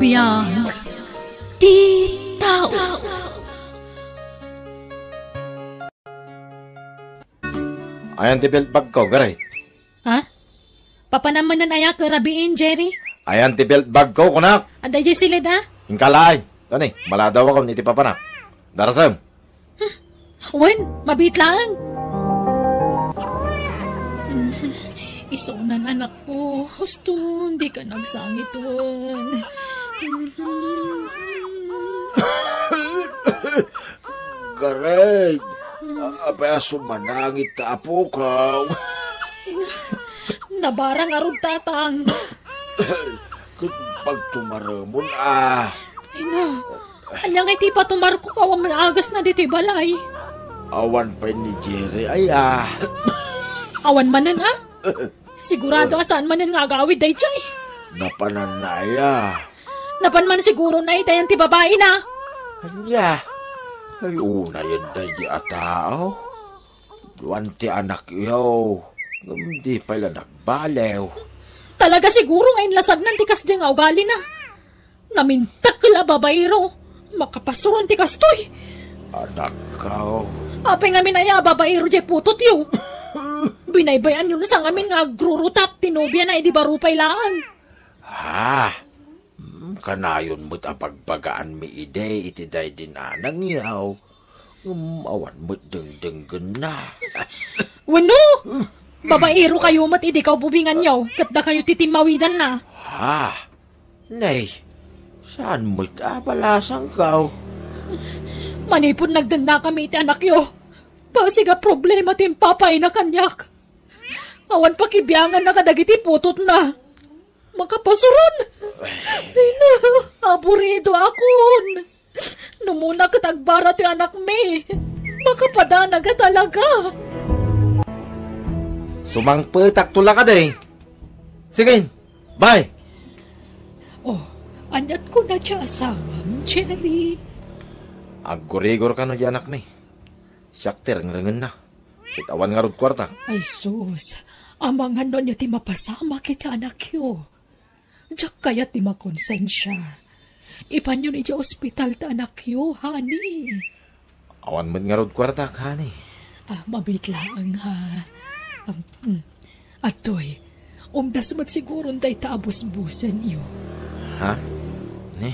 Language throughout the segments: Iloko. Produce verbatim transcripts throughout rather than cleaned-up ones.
Biag ti tao. Ayan ti belt bagko, Gareth? Ha? Papanam manen aya ket rabiin, Jerry? Ayan ti belt bagko, kunak? Adda idiay siled, ha? Inkalaay. Tani, maladaw akon iti papanak. Darasem. Wen, mabiit laeng. Isunan, anakko. Husto, dika nagsangit wen. Gareth, apay a sumanangit ta apokaw? Nabara ngarud, Tatang. Ket pagtumaremon a. Ina, ania ngay ti ipatumarko, awan man agasna ditoy balay? Awan pay ni Jerry aya. Awan manen a? Sigurado a saan manen nga agawid daytoy. Napananna aya? Napan man siguro na itayan ti babaina. Ania? Ay, unayen daydi a tao. Duan ti anakyo, ngem di pay la nagbaliw. Talaga siguro nga inlasagnan ti kasdi nga ugalina. Namintak la a babaero. Makapasuron ti kastoy. Anakko. Apay ngamin aya a babaero diay putotyo? Binaybay-anyo no sa ngamin nga agrurutap ti nobiana idi baro pay laeng. Ah, mm, kanayon met a bagbagaanmi idi iti daydi nanangyo. Ngem awan met dengdenggenna. Wenno, babaero kayo met idi kaububinganyo, ket dakayo ti timmawidanna. Ha? Nay, saan met a balasangko? Manipud nagdennakami iti anakyo, basig a problema ti impapaina kaniak. Awan pakibianganna kadagiti putotna. Makapasuron! Ina, aburido akon! No umuna ket agbara ti anakmi, makapadana nga talaga. Sumangpetakto la kadi. Sige, bye! Oh, aniat kuna ti asawam, Jerry? Aggurigor kano ti anakmi. Siak ti rengrengenna. Ket awan ngarud kuartak. Ay sus, amangan no ania ti mapasamak iti anakyo. Diak kayat ti makonsensia. Ipanyon idiay ospital ti anakyo, honey. Awan met ngarud kuartak, honey. Ah, mabiit laeng, ha. Um, mm. Atoy, umdas met siguron dayta a busbusenyo. Ha? Ni,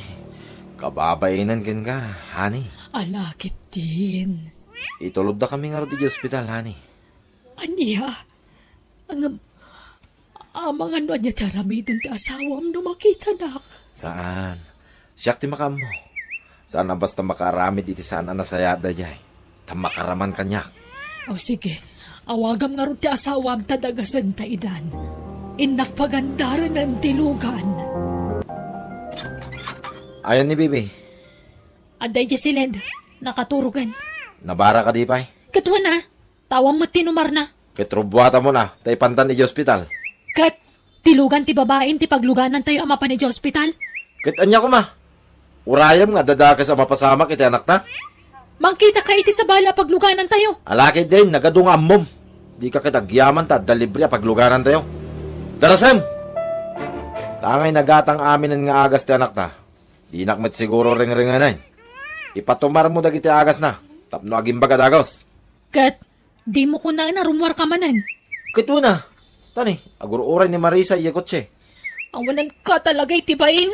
kababainen kenka, honey. Ala ketdin. Itulodda kami ngarud idiay ospital, honey. Ania? Ngem, amangan no ania ti aramiden ti asawam no makitanak? Saan. Siak ti makaammo. Saan a basta makaaramid iti saan a nasayaat daydiay. Ta makaraman kaniak. O sige, awagam ngarud ti asawam ta dagasenta idan. Innak pagandarenen ti lugan. Ayan ni Bibi. Adda idiay siled, nakaturogen. Nabara kadi pay? Ket wen a, ta awan met ti numarna. Ket rubuatamon a, ta ipantan idiay ospital. Ket ti lugan ti babaim ti pagluganantayo a mapan idiay ospital? Ket ania koma? Urayem nga adda dakes a mapasamak iti anakta? Mangkitaka iti sabali a pagluganantayo. Ala ketdin, nagadu nga ammom. Dika ket agyaman ta adda libre a pagluganantayo. Darasem! Ta angay nagatang aminen nga agas ti anakta. Dinak met siguro rengrengenen. Ipatumarmo dagiti agasna tapno agimbaga dagus. Ket dimo kunaen a rummuarka manen? Ket wen a. Tani, agur-uray ni Marisa idiay kotse. Awananka talaga iti bain.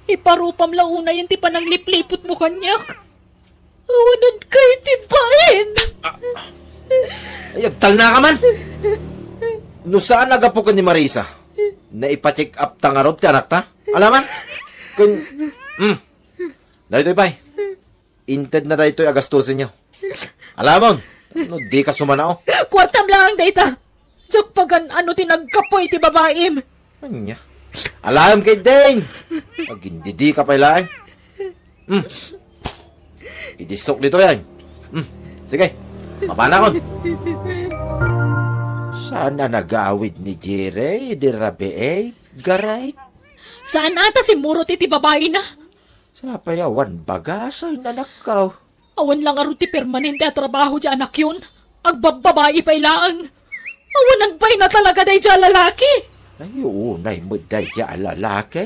Iparupam la unayen ti pananglipliputmo kaniak. Awananka iti bain. Ay, agtalnaka man. No saan a gapu ken ni Marisa, naipa-check up ta ngarud ti anakta? Alaman? Kun, hmm. Daytoy pay. Intedna daytoy a gastusenyo. Alamon, no dika sumanao. Kuartam laeng dayta. Diak pagan-ano ti naggapu iti babaim. Ania? Alaem ketdin. Agindidika pay laeng. Hmm. Idissok ditoy ay. Hmm. Sige. Mapanakon. Saan a nagawid ni Jire idi rabii, Garay? Saan a ta simmurot iti babaina? Sapay awan bagasen, anakko. Awan la ngarud ti permanente a trabaho ti anakyon. Agbabbabai pay laeng. Awan agbayna talaga daydiay a lalaki. Ay, unay met daydiay a lalaki.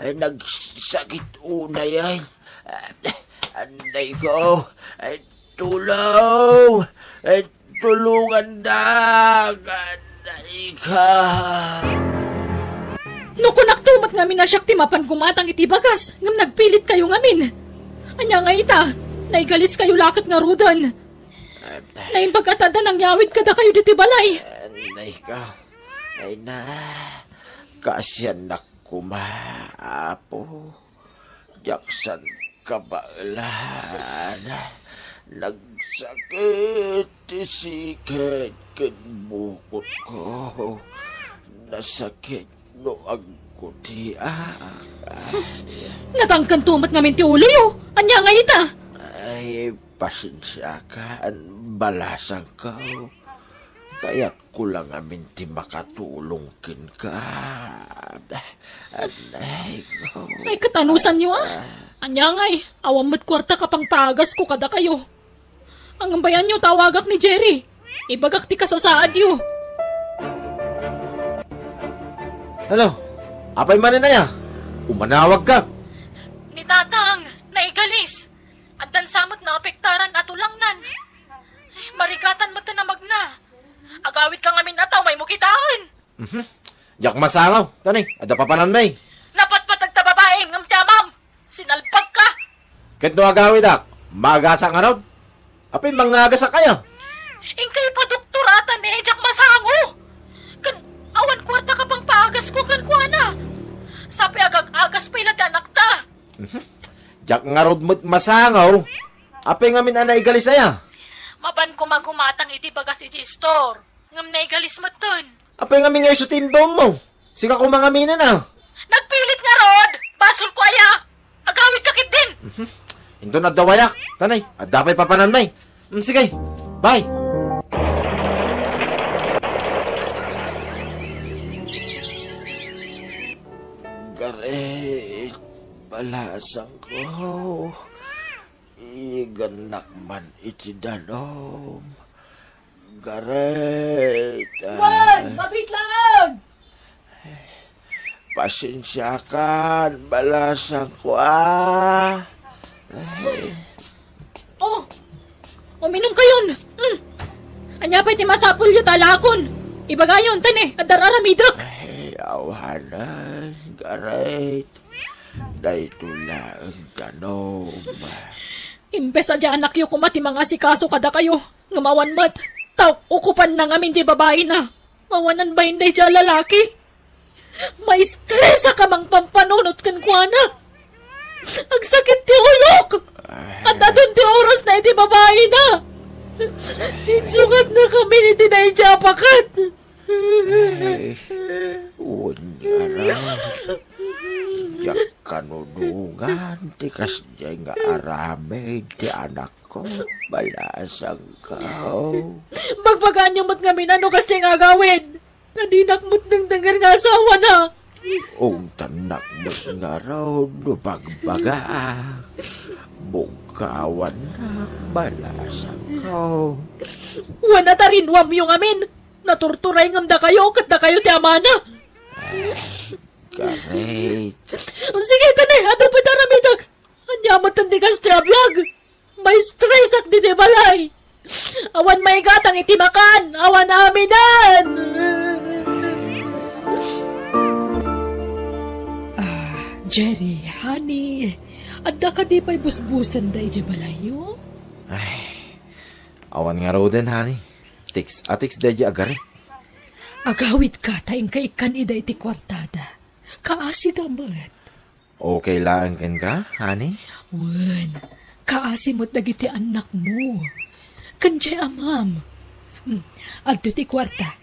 Ay, nagsakit unay, ay. Anday ko. Ay, tulong. Ay, tulungandak. Anday ka. No kunakto met ngamin a siak ti mapan gumatang iti bagas, ngem nagpilit kayo ngamin. Ania nga ita, naigalis kayo laket ngaruden. Naimbag a ta adda nangyawid kadakayo ditoy balay. Anday ka. Ay na, kaasiannak koma, Apo. Diak saan kabaelan. Nagsakit ti siket ken bukotko. Nasakit no agkutiak. Natangken to met ngamin ti uloyo. Ania nga ita? Ay, pasensiakan, balasangko. Kayatko la ngamin ti makatulong kenka. Anay ko. Ay, katanusanyo, a. Ania ngay, awan met kuarta a pangpaagasko kadakayo. Ngem bayanyo, tawagak ni Jerry. Ibagak ti kasasaadyo. Hello? Apay manen aya? Umanawag ka? Ni Tatang, naigalis. Addan sa met naapektaran a tulangnan. Ay, marigatan met ti namagna. Agawid ka ngamin a tao, maymo kitaen. Mhm. Diak masangaw. Tani, adda papananmi. Napatpateg ta babaim ngem ti amam. Sinalbag ka. Ket no agawidak, maagasak ngarud? Apay, mangngagasak aya? Inkay padoktor a tani, diak masango. Ken awan kuarta a pangpaagasko kenkuana. Sapay agag-agas pay la ti anakta. Mhm. Diak ngarud met masangaw. Apay ngamin a naigalis aya? Mapan koma gumatang iti bagas iti istor. Ngem naigalis metten. Apay ngamin nga isu ti imbawmo? Sika koma ngamin a. Nagpilit ngarud! Basolko aya! Agawid ka ketdin! Mhm. Inton adda wayak, tanay, adda pay papananmi. Mm, sige. Bye. Garet, balasangko. Igannak man iti danum. Garet, ah. Wan, mabitlang! Pasensiakan, balasangko, a. Ay. Oh, uminum kayon. Mm. Ania pay ti masapulyo ta alaakon? Ibagayon, tani, adda ar-aramidek. Ay, awanen, Garet. Daytoy laeng danum. Imbes a diay anakyo koma ti mangasikaso kadakayo, ngem awan met, ta ukupanna ngamin diay babaina. Awanan bain daydiay a lalaki. Maistresak a mangpampanunot kenkuana. Agsakit ti ulok. Adda dun ti orasna iti babaina. Insukatna ngamin iti daydiay a paket. Ay, wen ngarud. Diak kanunongan ti kasdiay nga aramid ti anakko, balasangko. Bagbagaanyo met ngamin no kasdiay nga agawid. Ta dinak met dengdenger nga asawana. Ungtannak met ngarud no bagbaga. Bugkawannak, balasangko. Wen a ta rinnuamyo ngamin. Naturturay ngem dakayo, ket dakayo ti amana. Ah, Garet. Sige, tani, adda pay ti aramidek. Ania met ti kasdiay a biag? Maistresak ditoy balay. Awan maigatang iti makan. Awan aminen. Ah, Jerry, honey, adda kadi pay busbusanda idiay balayyo? Ay, awan ngaruden, honey. Tiks a tiks daydi agarit. Agawidka ta inka ikkan ida iti kuartada. Kaasida met. Okay laeng kenka, honey? Wen, kaasi met dagiti annakmo. Ken diay amam. Hmm, adto ti kuarta.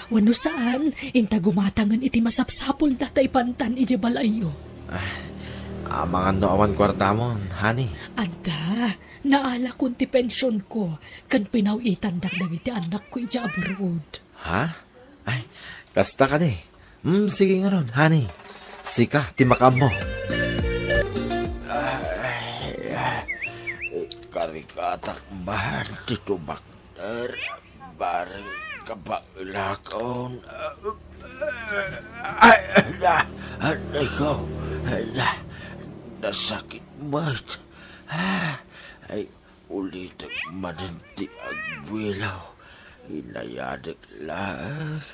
Wenno saan, inta gumatangen iti masapsapulda ta ipantan idiay balayyo. Ah, amangan no awan kuartamon, honey? Adda, naalakon ti pensionko, ken pinaw-itandak dagiti annakko idiay abroad. Ha? Ay, kasta kadi. Hmm, sige ngarud, honey. Sika ti makaammo. Ay, ah, ikarigatak man ti tumakder. Bareng kabaelakon. Ay, ah, aray ko. Ay, ah, nasakit met. Ah, ay, ulitek manen ti agbuelo. Inayadek laeng.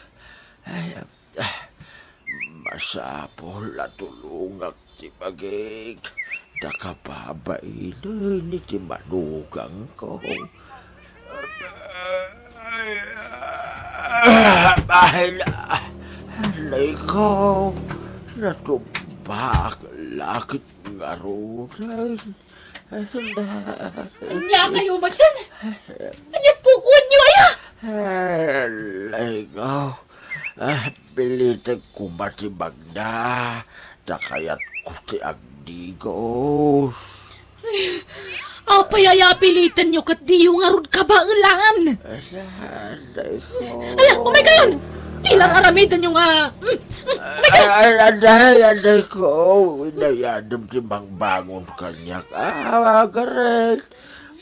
Ay, ah, masapul a tulongak ti bagik, ta kababainen iti manugangko. Ay, aray ko, natumbak lakit ngaruden. Ania kayo met ken? Ania't kukuenyo, aya? Aray ko. Ah, pilitek koma ti magna, ta kayatko ti agdigos. Apay aya pilitenyo ket diyo ngarud kabaelan? Aray ko. Ala, umay kayon! Ti lang aramidenyo nga, mm, mm, umay kayon! Ay, aray, aray ko. Inayadem ti mangbangon kaniak. Ah, agaret.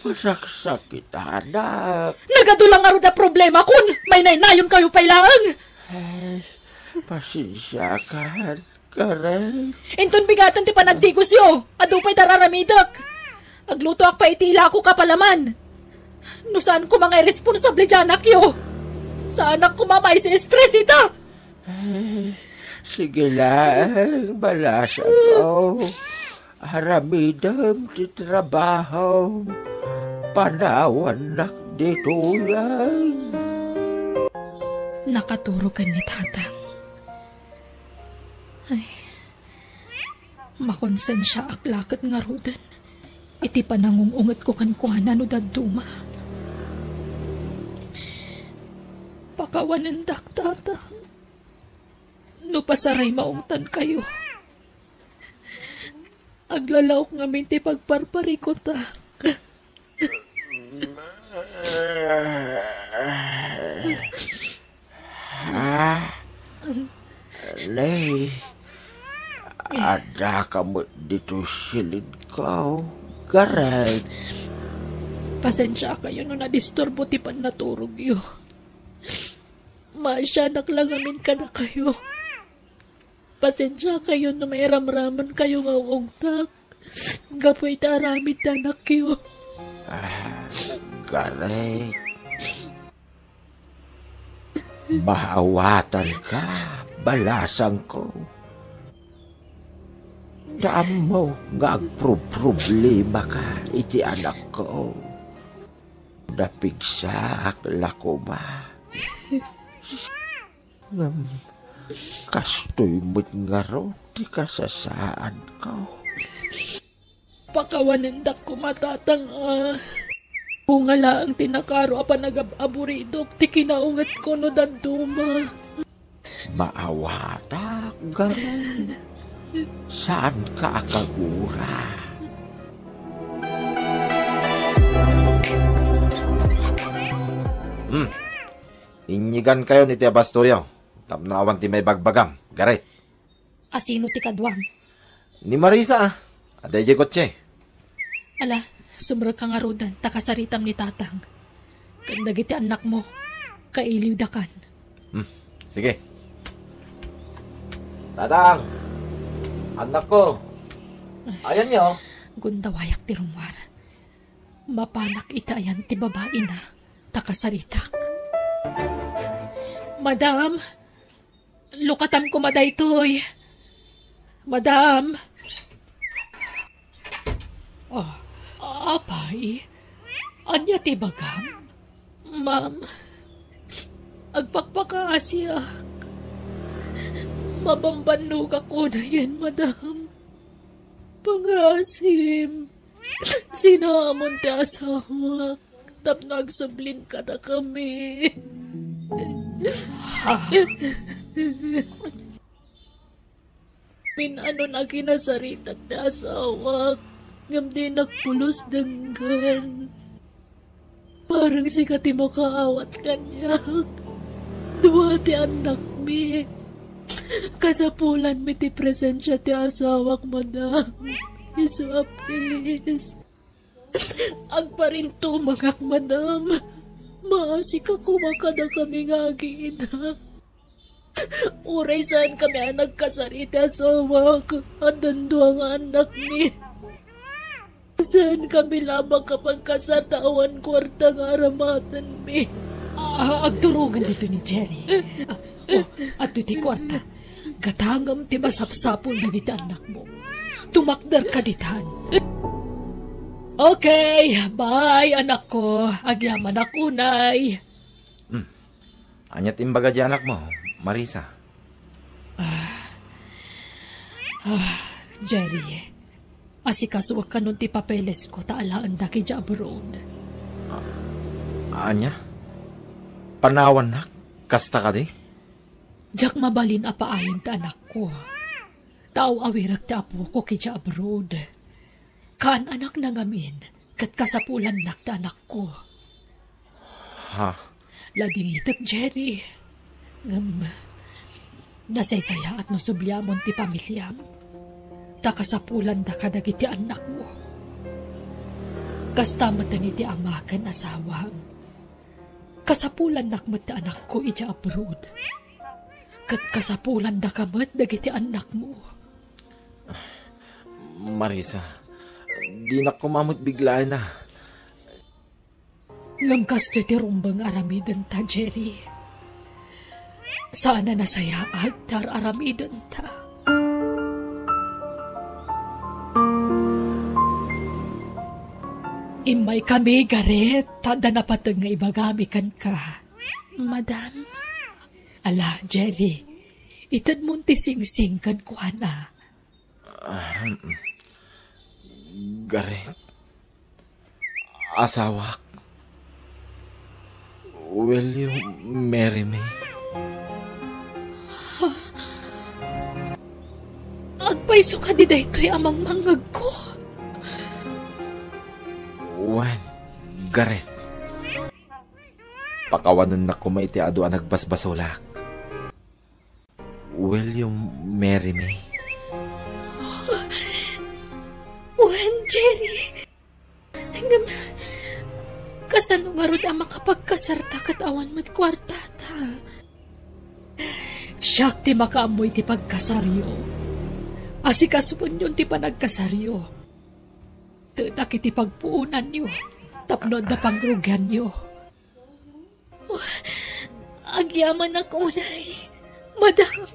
Masaksakitanak. Nagadu lang ngarud a problemakon. Mainaynayon kayo pay laeng. Ay, pasensiakan, Karen. Inton bigaten ti panagdigosyo, adu pay dararamidek. Aglutoak pay iti ilako kapalaman. No saan koma nga irresponsable ti anakyo, saanak koma maisi-stress ita. Ay, sige lang, balasangko. Aramidem ti trabaho. Panawannak ditoyen. Nakaturogen ni Tatang. Ay, makonsensiaak la ket ngaruden iti panangung-ungetko kenkuana no dadduma. Pakawanendak, Tatang. No pasaray maungtankayo, aglalaok ngamin ti pagparparikutak. Ah, Lay, addaka met ditoy silidko, Gareng. Pasensiakayo no nadisturbo ti pannaturogyo. Maasianak la ngamin kadakayo. Pasensiakayo no mairamramankayo nga ungtak gapu iti aramid ti anakyo. Ah, Gareng. Maawatanka, balasangko. Ta ammok nga agprobproblemaka iti anakko. Napigsaak la koma. Ngem kastoy met ngarud ti kasasaadko. Pakawanendak koma, Tatang, a. Bunga laeng ti nakaro a panagab-aburidok ti kinaungetko no dadduma. Maawatak, Gareng. Saanka a kagura. Hmm. Inyigankayon iti abastoyo tapno awan ti maibagbagam, Gareng. Asino ti kaduam? Ni Marisa, a. Adda idiay kotse. Ala, sumrekka ngaruden ta kasaritam ni Tatang. Ken dagiti annakmo, kailiwdakan. Hmm, sige. Tatang, annakko, ayanyo? Gundawayak ti rummuar. Mapanak iti ayan ti babaina, ta kasaritak. Madam, lukatam koma daytoy. Madam. Ah, apay, ania ti bagam? Ma'am, agpakpakaasiak. Mabambannogak unayen, madam. Pangaasim. Sinaamon ti asawak tapno agsublin kadakami. Minano a kinasaritak ti asawak, ngem dinak pulos denggen. Parang sika ti makaawat kaniak. Dua ti annakmi. Kasapulanmi ti presensia ti asawak, madam. Isu a please. Agparintumangak, madam. Maasika koma kadakami nga agi-ina. Uray saankami a nagkasar iti asawak, addan dua nga annakmi. Saankami laeng a pagkasar ta awan kuarta nga aramatenmi. Ah, agturongan ditoy ni Jerry. Ah, oh, adtoy ti kuarta. Gatangem ti masapsapul dagiti annakmo. Tumakderka ditan. Okay, bye, anakko. Agyamanak unay. Hmm. Ania ti imbaga ti annakmo, Marisa? Ah. Ah, Jerry, asikasuek kanon ti papelesko ta alaendak idiay abroad. Ah, ania? Panawannak? Kasta kadi? Diak mabalin a paayen ti anakko. Ta aw-awirek ti apok idiay abroad. Kaan-anakna ngamin, ket kasapulannak ti anakko. Ha? Ladingitek, Jerry. Ngem, nasaysayaat no subliamon ti pamiliam. Ta kasapulanda kadagiti annakmo. Kasta met iti ama ken asawam. Kasapulannak met ti anakko idiay abroad. Ket kasapulandaka met dagiti annakmo. Marisa, dinak koma met biglaenna. Ngem kastoy ti rumbeng aramidenta, Jerry. Saan a nasayaat ti ar-aramidenta. Immaykami, Gareth, ta adda napateg nga ibagami kenka. Madam? Ala, Jerry, itedmon ti singsing kenkuana. Ahem. Gareth. Asawak. Will you marry me? Agpayso kadi daytoy a mangmangngegko? Wen, Gareth. Pakawanennak koma iti adu a nagbasbasolak. Will you marry me? Wen, Jerry. Ngem, kasano ngarud a makapagkasarta ket awan met kuartata? Siak ti makaammo iti pagkasaryo. Asikasoenyon ti panagkasaryo. Tedak iti pagpuonanyo tapno adda pagrugianyo. Agyamanak unay, madam.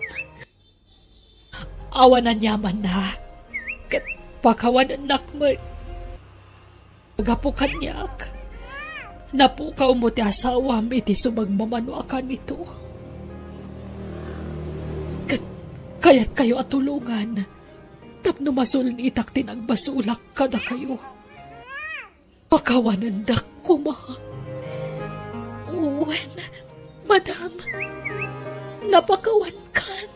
Awan aniamanna, ket pakawanennak met. Gapu kaniak, napukawmo ti asawam iti sumagmamano a kanito. Ket kayatkayo a tulongan tapno masulnitak ti nagbasolak kadakayo. Pakawanendak koma. Wen, madam, napakawankan.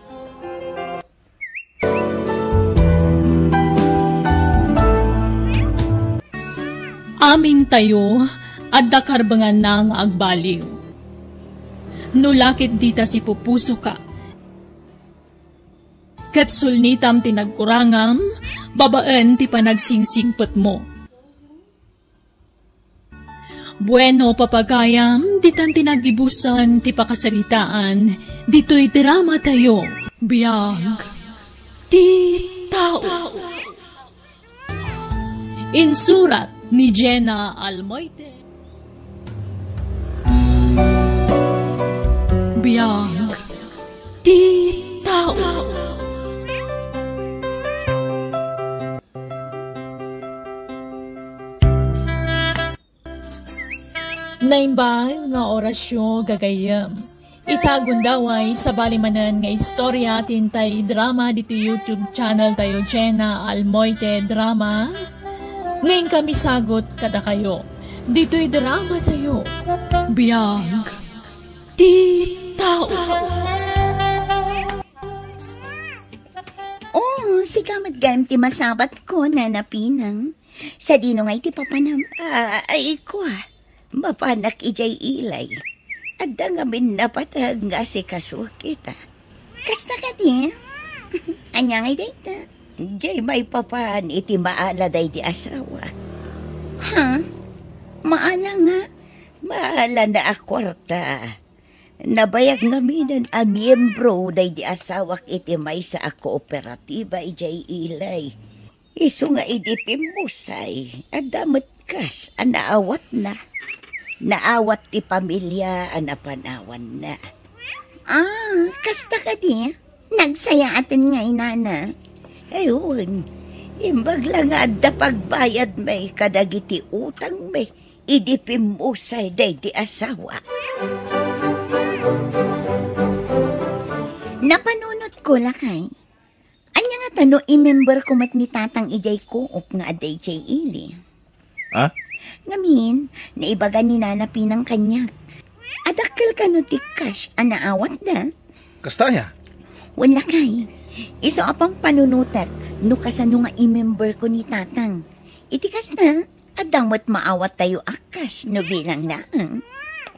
Amintayo, adda karbenganna nga agbaliw. No la ket dita sipupusoka, ket sulnitam ti nagkurangam babaen ti panagsingsingsingpetmo. Bueno, papagayam, ditan ti nagibusan ti pakasaritaan ditoy drama tayo. Biag ti tao. Insurat Ni Jenna Almoite. Biag ti tao. Naimbag nga orasyo, gagayyem. Ita gundaway, sabali manen nga istorya ti intay idrama ditoy YouTube channel tayo, Jenna Almoite Drama. Nga inkami sagut kadakayo ditoy drama tayo, Biag ti Tao. Oh, sika met gayam ti masabat ko, Nana Pinang. Sadino ngay ti papanam? Ah, ay, kua. Mapanak idiay ilay. Adda ngamin napateg nga asikasuak ita. Kasta kadi? Ania ngay dayta? Diay maipapan iti maala daydi asawak. Ha? Maala nga? Maala na a kuarta. Nabayag ngaminen a miembro daydi asawak iti maysa a kooperatiba idiay ilay. Isu nga idi pimmusay, adda met kas a naawatna. Naawat ti pamilia a napanawanna. Ah, kasta kadi? Nagsayaaten ngay, Nana. Ay, wen. Imbag la nga adda pagbayadmi kadagiti utangmi idi pimmusay daydi asawa. Napanunotko, lakay. Ania ngata no i-member ko met ni Tatang idiay co-op nga adda idiay ili? Ha? Ngamin, naibagan ni Nana Pinang kaniak. Adakkel kano ti cash a naawatda? Kasta aya? Wen, lakay. Isu a pampanunotek no kasano nga i-member ko ni Tatang. Iti kasta, adda met maawattayo a cash no bilang laeng.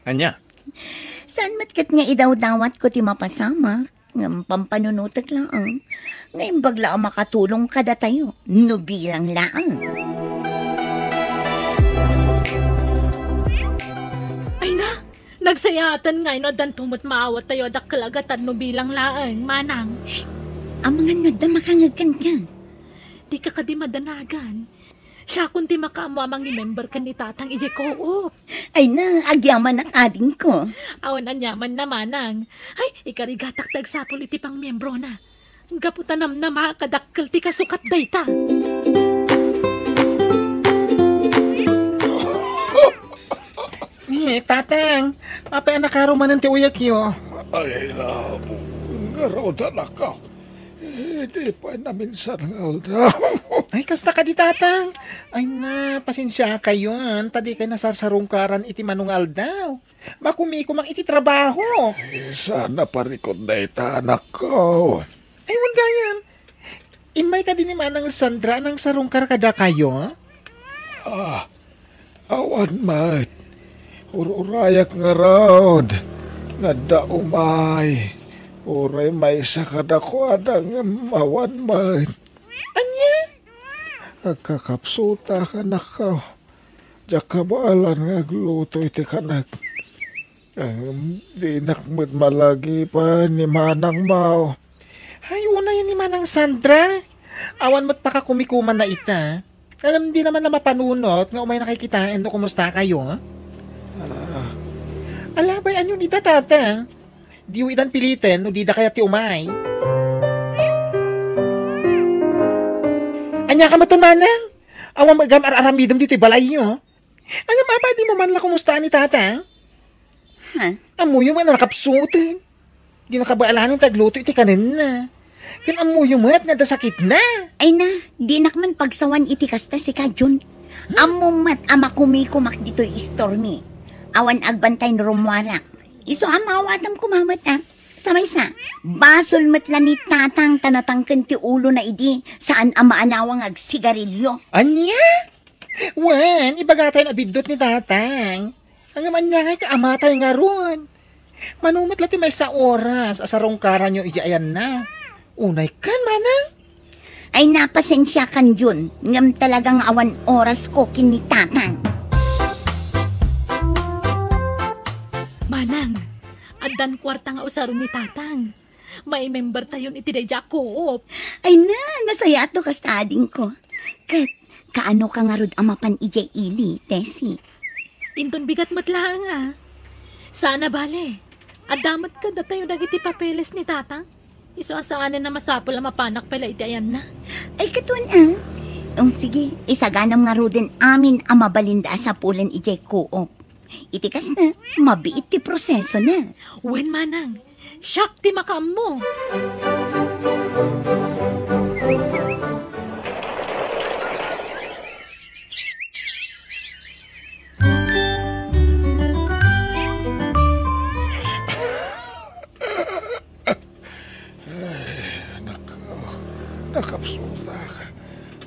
Ania? Saan met ket nga idawdawatko ti mapasamak, ngem pampanunotek laeng, nga imbag la a makatulong kadatayo no bilang laeng. Ay na, nagsayaaten ngay no addanto met maawattayo a dakkel a gatad no bilang laeng, Manang. Shh! Amangan no adda makangeg kenka. Dika kadi madanagan. Siakon ti makaammo a mangi-member ken ni Tatang idiay co-op. Ay na, agyamanak, adingko. Awan aniamanna, Manang. Ay, ikarigatak ti agsapul iti pangmiembrona. Gapu ta namnama a kadakkel ti kasukat dayta. Ni, Tatang, apay a nakaro manen ti uyekyo? Ay, na, ngarud, anakko. Idi pay naminsan nga aldaw. Ay, kasta kadi, Tatang. Ay na, pasensiakayon, ta dikay nasarsarungkaran iti mano nga aldaw. Makumikomak iti trabaho. Eh, sana parikot dayta, anakko. Ay, wen gayam. Immay kadi ni Manang Sandra a nangsarungkar kadakayo? Ah, awan met. Ur-urayak ngarud nga adda umay. Uray maysa kadakuada ngem awan met. Ania? Agkakapsutak, anakko. Diak kabaelan nga agluto iti kanek. Ngem dinak met malagipen ni Manang Mao. Ay, unayen ni Manang Sandra. Awan met pakakumikumanna ita. Ngem dina man la mapanunot nga umaynakay kitaen no kumustakayo. Ah. Ala, bay, anian ita, Tatang? Diyo itan piliten no dida kayat ti umay. Ania ka metten, Manang? Awan met gayam ar-aramidem ditoy balayyo. Ngem apay a dimo man la kumustaan ni Tatang? Ha? Ammoyo met a nakapsuoten. Dina kabaelan ti agluto iti kanenna. Ken ammoyo met nga adda sakitna. Ay na, dinak man pagsawan iti kasta, sika, Jun. Ammom met a makumikomak ditoy istormi. Awan agbantay no rummuarak. Isu a maawatam koma met, a. Sa maysa, basol met la ni Tatang ta natangken ti ulona idi saan a maanawa nga agsigarilio. Ania? Wen, ibagatayon a biddut ni Tatang. Ngem ania ngay ka amatay ngarud? Mano met la ti maysa a oras a sarungkaranyo idiay ayanna? Unay ken, Manang? Ay, na, pasensiakan, Jun, ngem talaga nga awan orasko ken ni Tatang. Manang, addan kuarta nga usaren ni Tatang. Maimembertayon iti daydiay a co-op. Ay na, nasayaatto kasta, adingko. Ket, Kaano ka ngarud a mapan idiay ili, Tessie? Inton bigat met laeng, a. Saan a bale. Adda met kadatayo dagiti papeles ni Tatang. Isu a saanen a masapul a mapanak pay la iti ayanna. Ay, katuan, a. O, sige, isaganam ngaruden amin a mabalinda a sapulen idiay co-op. Iti kasta, mabiit ti prosesona. Wen, manang, siak ti makaammo. Ay, nako, nakapsutak.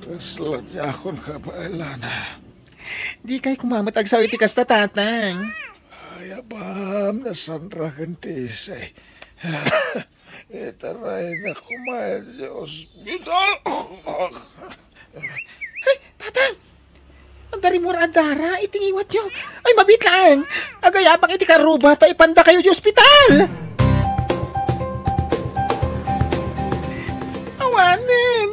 Kasla diakon kabaelana. Dikay koma met agsao iti kasta, Tatang. Ay, apam, ni Sandra ken Tessie. Itarayna koma idiay ospital. Ay, Tatang! Adda rimmuar a dara iti ngiwatyo. Ay, mabiit laeng. Agayabak iti karruba ta ipandakayo idiay ospital. Awanen.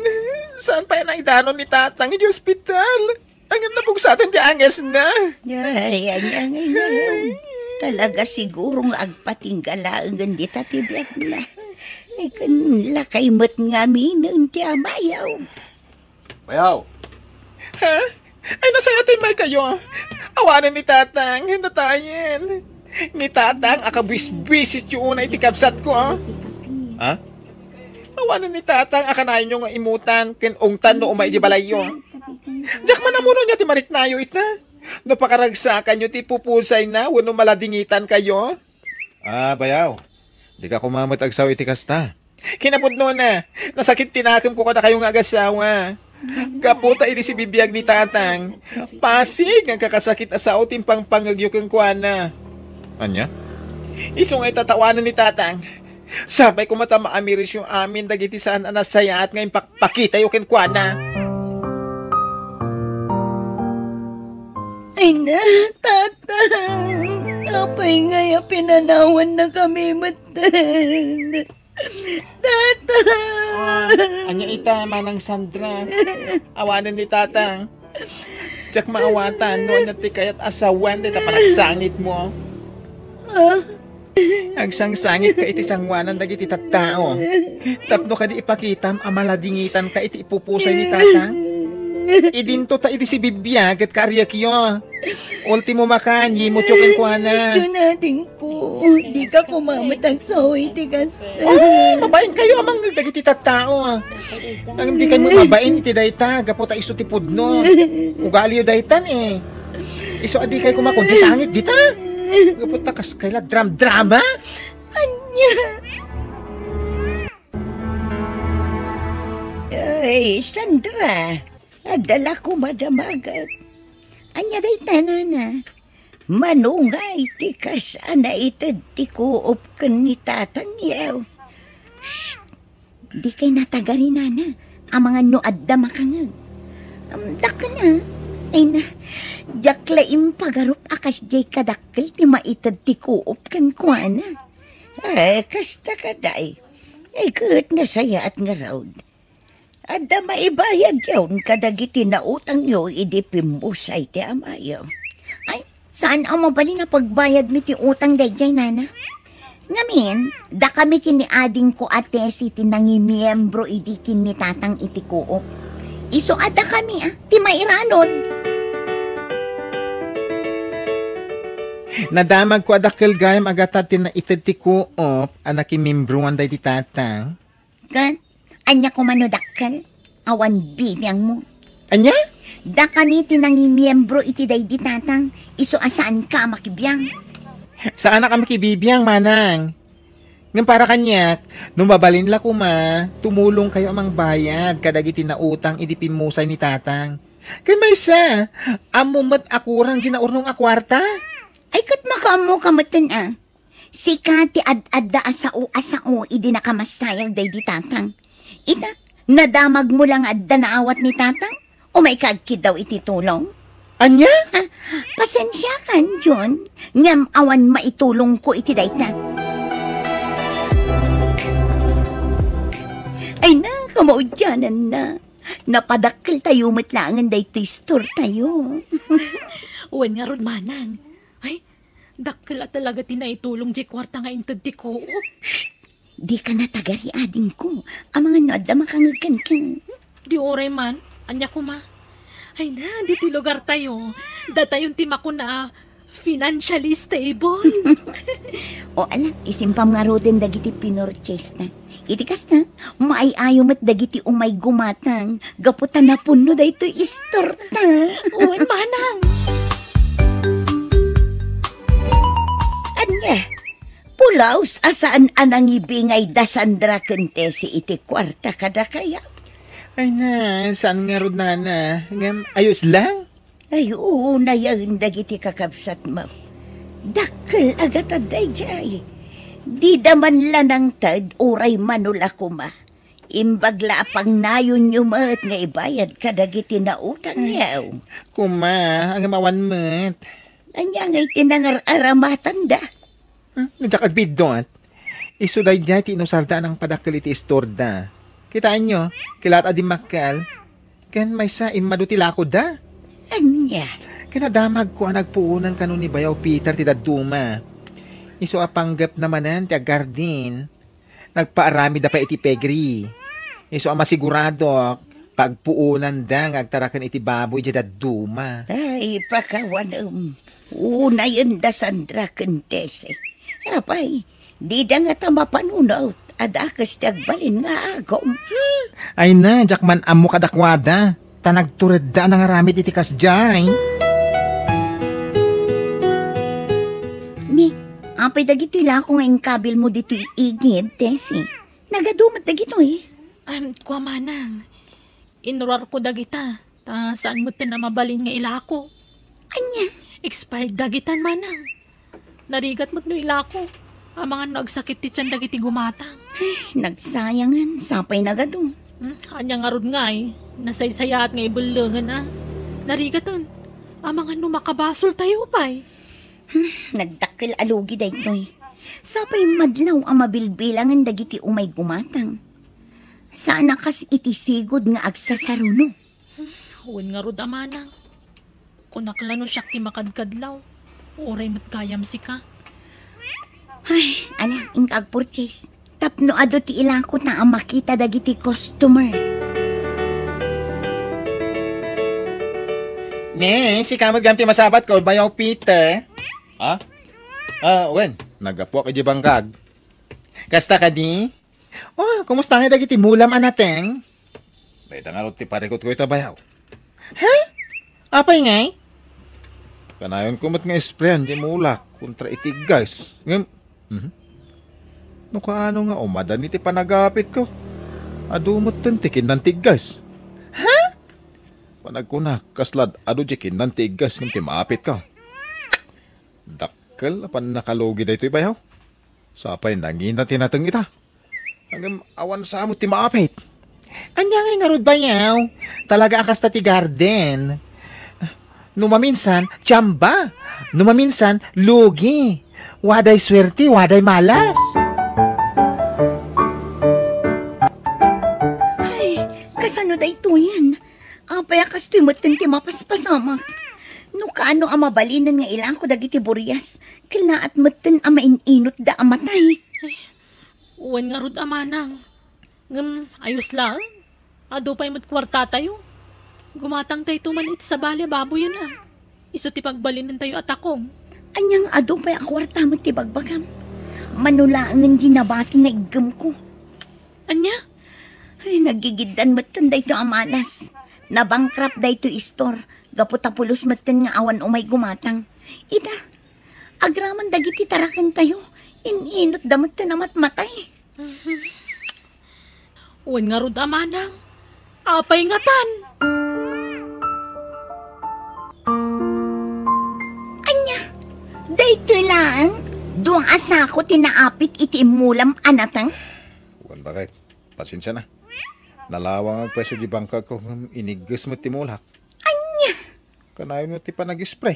Saan pay a naidanon ni Tatang idiay ospital? Ngem nabugsaten ti angesna. Ay, ay, ay, ay, ay. Talaga siguro nga agpatingga laengen dita ti biagna. Ay, ken lakay met ngaminen ti amayo. Bayaw. Ha? Ay, nasayat ti maykayo. Awanen ni Tatang, natayen. Ni Tatang, a kabuisbuisityo unay ti kabsatko, a. Ha? Awanen ni Tatang a kanayonyo nga imutan ken ungtan no umay idiay balayyo. Diak man ammono ania ti mariknayo ita. No pakaragsakanyo ti ipupusayna wenno maladingitankayo. Ah, bayaw. Dika koma met agsao iti kasta. Kinapudnona, nasakit ti nakemko kadakayo nga agasawa. Gapu ta idi sibibiag ni Tatang, pasig nga agkakasakit a sao ti impangpangngegyo kenkuana. Ania? Isu nga ita ta awanen ni Tatang. Sapay koma ta maamirisyo amin dagiti saan a nasayaat nga impakpakitayo kenkuana. Ay na, Tatang! Apay ngay a pinanawannakami metten? Tatang! Ah, ania ita, Manang Sandra? Awanen ni Tatang. Diak maawatan no ania ti kayat a sawen dayta panagsangitmo. Ah? Agsangsangitka iti sangoanan dagiti tattao. Tapno kadi ipakitam a maladingitanka iti ipupusay ni Tatang. Idinto ta idi sibibiag ket kaariekyo. Ultimo makan, yimutyo kenkuana. Diyo na, adingko. Dika koma met agsao iti kasta. Ay, mabainkayo a mangngeg dagiti tattao. Ngem dikay met mabain iti dayta, gapu ta isu ti pudno. Ugaliyo daytan, e. Isu a dikay koma kundi sangit dita. Gapu ta kas kayla dram-drama. Ania? Ay, Sandra, adda la koma damagek. Ania dayta, nana? Mano ngay ti kas a naited ti co-op ken ni Tatang, yaw? Shh! Dikay natagari, nana, amangan no adda makangeg. Am, dakkel a. Ay na, diak la impagarup a kasdiay kadakkel ti maited ti co-op kenkuana. Ay, kasta kadi. Ay, ket nasayaat ngarud. Adda maibayadyon kadagiti nautangyo idi pimmusay ti amayo. Ay, saan a mabalin a pagbayadmi ti utang daydiay, nana? Ngamin, dakami ken ni adingko a Tessie ti nangimiembro idi ken ni Tatang iti co-op. Isu a dakami a ti mairanod. Nadamagko a dakkel gayam a gatad ti naited ti co-op a nakimiembroan daydi Tatang. Ket, ania koma no dakkel? Awan bibiangmo. Ania? Dakami ti nangimiembro iti daydi Tatang, isu a saanka a makibiang. Saanak a makibibiang, manang. Ngem para kaniak, no mabalin la koma, tumulongkayo a mangbayad kadagiti nautang idi pimmusay ni Tatang. Ken maysa, ammom met a kurang diay naurnong a kuarta? Ay, ket makaammoka metten a. Sika ti ad-adda a sao a sao idi nakamassayag daydi Tatang. Ita, nadamagmo la nga adda naawat ni Tatang? Umayka agkiddaw iti tulong? Ania? Ha? Pasensiakan, Jun, ngem awan maitulongko iti dayta. Ay na, kamaudiananna. Napadakkeltayo met laengen daytoy store tayo. Wen ngarud, manang. Ay, dakkel a talaga ti naitulong diay kuarta nga inted ti Coop. Shh! Dika natagari, adingko. Amangan no adda makangeg kenka. Di uray man, ania koma? Ay na, ditoy lugartayo, datayon ti makuna a financially stable. O ala, isimpam ngaruden dagiti pinurchase na. Iti kasta, maay-ayo met dagiti umay gumatang gapu ta napunno daytoy istorta. Wen, manang. Ania, pulaos a saan a nangibingay da Sandra ken Tessie iti kuarta kadakayo? Ay na, saan ngarud, nana. Ngem, ayos lang? Ay, unayen dagiti kakabsatmo. Dakkel a gatad daydiay. Dida man la nangted uray mano la koma. Imbag la a pangnayonyo met nga ibayad kadagiti nautangyo. Koma, ngem awan met. Ania ngay ti nangar-aramatanda? Hmm, no diak agbiddut, isu daydiay ti inusarda a nangpadakkel iti istorda. Kitaenyo, kilaat a dimmakkel. Ken maysa, immadu ti lakoda. Ania? Ken adamagko a nagpuonan kano ni Bayaw Peter ti dadduma. Isu a panggepna manen ti aggarden, nagpaaramidda pay iti piggery. Isu a masiguradok, pagpuonanda nga agtaraken iti baboy diay dadduma. Ay, pakawanem. Unayenda Sandra ken Tessie. Apay, dida ngata mapanunot a dakes ti agbalin nga agom. Ay na, diak man ammo kadakuada. Ta nagturedda a nangaramid iti kasdiay. Ni, apay dagitoy lako nga inkabilmo ditoy igid, Tessie? Nagadu met dagitoy? Am, kua manang. Inurarko dagita, ta saan metten a mabalin nga ilako. Ania? Expired dagitan, manang. Narigat met no ilako. Amangan no agsakit ti tian dagiti gumatang. Ay, nagsayangen, sapay nagadu. Hmm, ania ngarud ngay? Nasaysayaat nga ibellengen a. Narigaten. Amangan no makabasoltayo pay. Hmm, nagdakkel a lugi daytoy. Sapay madlaw a mabilbilangen dagiti umay gumatang. Saan a kas iti sigud nga agsasaruno. Wen ngarud a manang. Kunak la no siak ti makadkadlaw. Uray met gayam sika. Ay, ala, inka agpurchase. Tapno adu ti ilako ta a makita dagiti customer. Ne, sika met gayam ti masabatko, Bayaw Peter. Ha? Ah, wen, naggapuak idiay bangkag. Kasta kadi? Oh, kumusta ngay dagiti mulam a nateng? Dayta ngarud ti parikutko ita, bayaw. Ha? Apay ngay? Kanayonko met nga isprayan diay mulak kontra iti gas. Ngem, mhm. No kaano nga umadan iti panagapitko? Adu metten ti kinnan ti gas. Ha? Panagkunak, kaslad adu diay kinnan ti gas ngem ti maapitko. Dakkel a pannakalugi daytoy, bayaw. Sapay nangina ti nateng ita. Ngem awan sa met ti maapit. Ania ngay ngarud, bayaw? Talaga a kasta ti garden. No maminsan, tsamba. No maminsan, lugi. Waday suerte, waday malas. Ay, kasano daytoyen? Apay a kastoy metten ti mapaspasamak? No kaano a mabalinen nga ilako dagiti burias, kellaat metten a main-inotda a matay. Wen ngarud a manang. Ngem, ayos laeng. Adu pay met kuartatayo. Gumatangtayto man iti sabali a baboyen a. Isu ti pagbalinentayo a takong. Ania nga adu pay a kuarta met ti bagbagam? Mano laengen ti nabati nga iggemko. Ania? Ay, nagigiddan metten daytoy a malas. Nabankrupt daytoy store. Gapu ta pulos metten nga awan umay gumatang. Ita, agraman dagiti tarakentayo. In-inotda metten a matmatay. Wen ngarud a manang, apay ngatan? Ania, daytoy laeng dua a sako ti naapit iti immulam a nateng? Wen, baket, pasensia na. Nalawangak pay isu diay bangkagko ngem inigges met ti mulak. Ania? Kanayon ti panag-spray.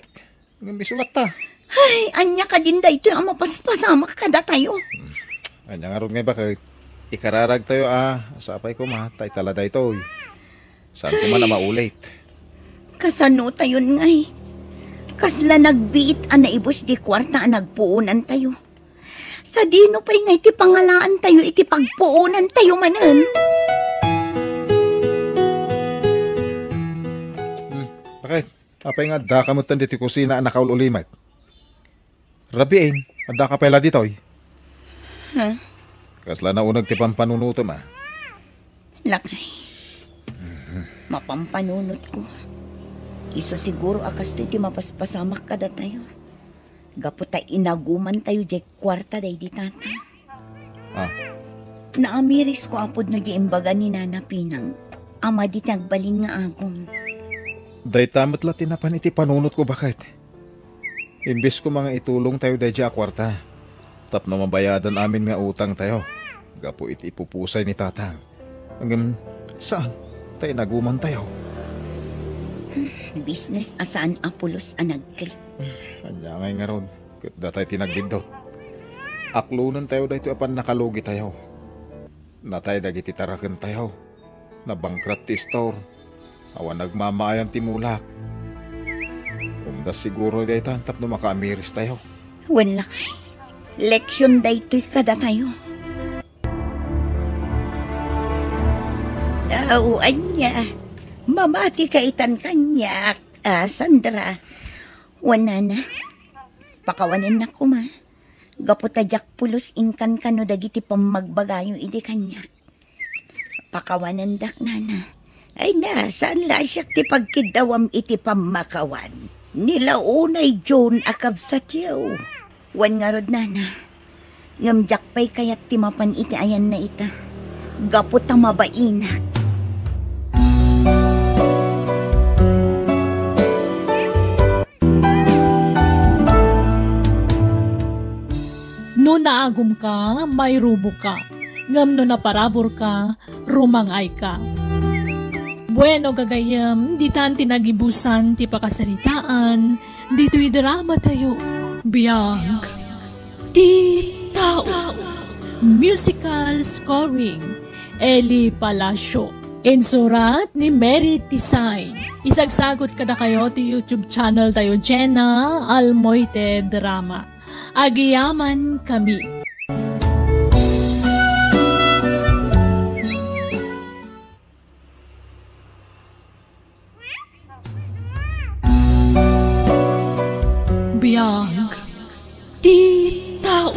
Ngem isu latta. Ay, ania kadin daytoy a mapaspasamak kadatayo? Hmm. Ania ngarud ngay baket? Ikararagtayo a, sapay koma, ta ita la daytoy. Saan ko man a maulit. Kasano tayon ngay? Kasla nagbiit a naibus di kuarta a nagpuonantayo. Sadino pay ngay ti pangalaantayo iti pagpuonantayo manen? Hmm, bakit? Apay nga addaka metten ditoy kusina a nakaul-ulimek? Rabiin, addaka pay la ditoy? Ha? Kasla nauneg ti pampanunotem a. Lakay. Mapampanunotko. Isu siguro a kastoy ti mapaspasamak kadatayo. Gapu ta inagumantayo diay kuarta daydi tata. Ah. Naamirisko apod no di imbaga ni Nana Pinang, ama di ti agbalin nga agum. Dayta met la ti napan iti panunotko, baket. Imbes koma nga itulongtayo daydiay a kuarta tapno mabayadan amin nga utangtayo gapu iti ipupusay ni Tatang. Ngem saan, ta inagumantayo. Business a saan a pulos a nagklik. Ania ngay ngarud, ket datay ti nagbiddut. Aklonentayo daytoy a pannakalugitayo. Natay dagiti tarakentayo. Nabankrupt ti store. Awan nagmamaayam ti mulak. Umdas siguro dayta tapno makaamiristayo. Wen lakay, leksion daytoy kadatayo. Aw, ania, mamatika itan kaniak, a, Sandra. Wen nana, pakawanennak koma. Gapu ta diak pulos inkankano dagiti pammagbagayo idi kaniak. Pakawanendak, nana. Ay na, saan la a siak ti pagkiddawam iti pammakawan? Ni la unay John a kabsatyo. Wen ngarud, nana. Ngem diak pay kayat ti mapan iti ayanna ita. Gapu ta mabainak. No naagumka, mairuboka. Ngem no naparaburka, rumang-ayka. Bueno, gagayyem, ditan ti nagibusan ti pakasaritaan, ditoy dramatayo. Biag ti tao. Musical scoring, Eli Palacio. Insurat ni Mary Tisay. Isagsagut kadakayo ti YouTube channel tayo, Jenna Almoite Drama. Agyamankami. Biag ti tao.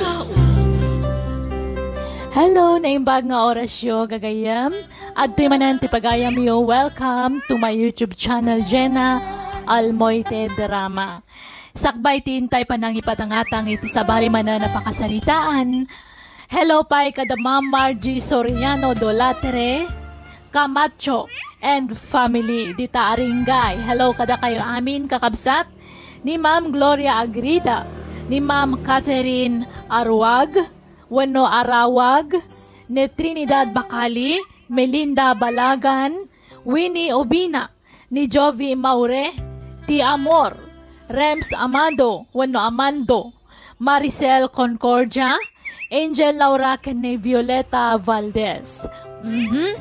Hello, naimbag nga orasyo, gagayyem. Adtoy manen ti pagayamyo. Welcome to my YouTube channel, Jenna Almoite Drama. Sakbay ti intay panangipatangatang iti sabali manen a pakasaritaan. Hello pay kada Ma'am Margie Soriano Dolatre, Camacho, and family dita Aringay. Hello kadakayo amin, kakabsat. Ni Ma'am Gloria Agrida, ni Ma'am Catherine Aruag, wenno Arawag, ni Trinidad Bacali, Melinda Balagan, Winnie Obina, ni Jovi Maure, Ti Amor, Rems Amado wenno Amando, Maricel Concordia, Angel Laura ken ni Violeta Valdez. Mhm.